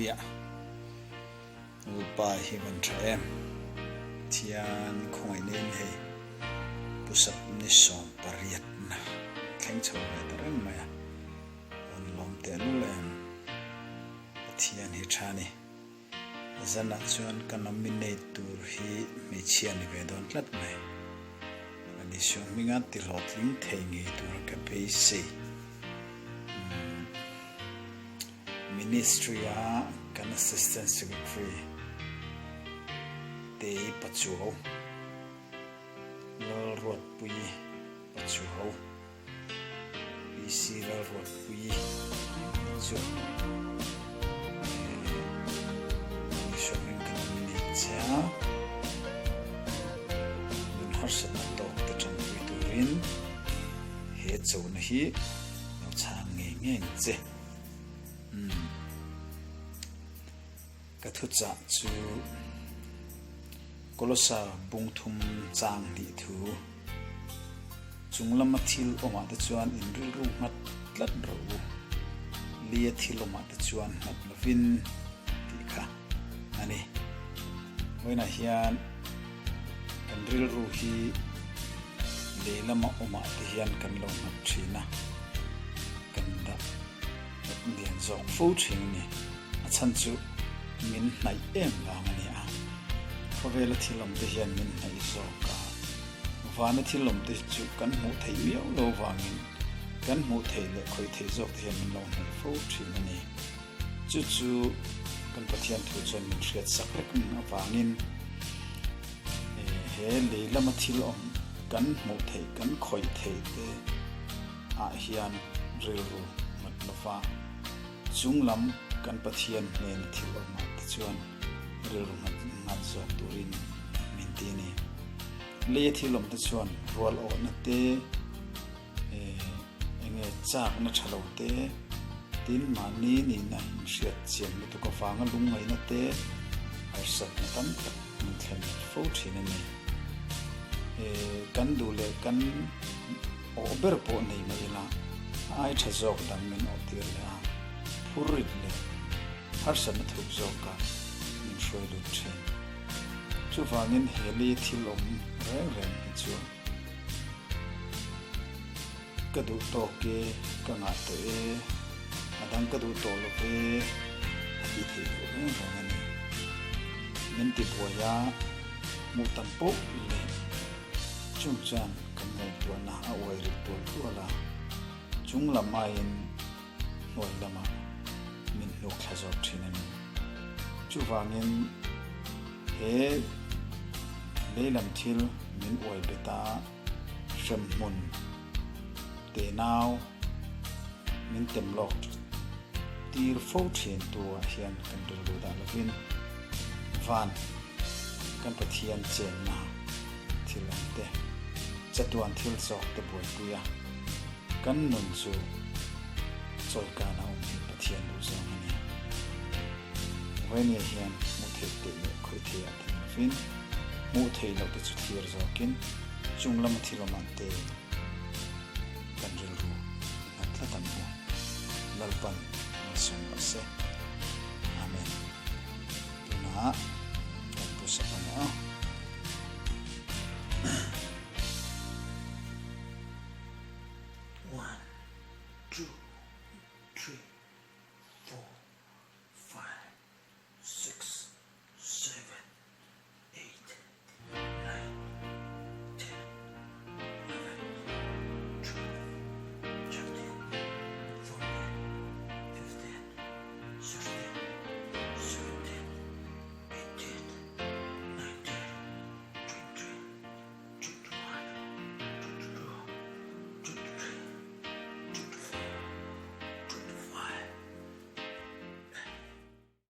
Hallelujah. Lalpa hi van tha em. Pathian khawngaihna in hei pusap ni 18 na thleng chho ve ta reng mai a. Van lawm tehlul em. Pathian hi tha ni. Zanah chuan ka nominate tur hi hmeichhia ni ve dawn tlat mai. Ani suang hminga tihlawhtling thei ngei tura ka beisei. Ministry a kan Assistant Secretary Tei Pachuau, Lalruatpuii Pachuau, PC Lalruatpuii chu Isua hming kan nominate che a, nun harsatna tawk te tanpui turin he chona hi lo chhang ngei ngei ang che. Umm. Ka thuchah chu Kolosa bungthum chang hnih thu. Chung lama thil awmah te chuan in rilru nghat tlat rawh u. Lia thil awmah te chuan nghat lovin tih kha a ni. Vawiinah hian kan rilru hi lei lama awmah te hian kan lo nghat thin a, kan dah nghat lian zawk fo thin a ni. A chhan chu min hnaih em vang a ni a, khawvela thil awm te hian min hnaih zawk a, vana thil awm te chu kan hmuh theih miau lo vangin kan hmuh theih leh khawih theih zawk te hian min lo hnaih fo thin a ni. Chu chu kan Pathian thu chuan min hriat sak rek avangin he lei lama thil awm kan hmuh theih kan khawih theih te ah hian rilru nghat lova chung lam kan Pathian hnena thil awm ah te chuan rilru nghat nghat zawk turin min ti a ni. Leia thil awm te chuan rual awhna te Enge chakna tha lo te, tin mahni nihna inhriat chian lutuk avanga lungngaihna te, harsatna tam tak min thlen fo thin a ni. Kan duh leh kan awh ber pawh nei mai ila, a ai tha zawk dang min awh tir leh a, phur rit leh harsatna thuk zawkah min hruai lut thin. Chuvangin he lei thil awm reng reng hi chu Ka duh tawk e, ka ngah tawh e, a dang ka duh tawh lo ve a ti theih loh reng reng a ni. Min ti buai a, hmuh tam poh leh chung chuan kan ngaihtuahna a uai rit tual tual a, chung lam aiin hnuai lamah min hnuk thla zawk thin a ni. Chuvangin he lei lam thil min uai bet a, hremhmun tenau min tem lawk tir fo thin tu ah hian kan rilru dah lovin van kan Pathian chenna thil awm te, chatuan thil zawk te buaipui a, kan nun chu chawikana awm hi Pathian duh zawng a ni. Vawinia hian hmuh theih teh leh khawih theih ah ti lovin, hmuh theih loh te chu thlir zawkin chung lama thil awm ah te kan rilru nghat tlat ang u. Lalpan malsawm rawh se. Amen. Tunah.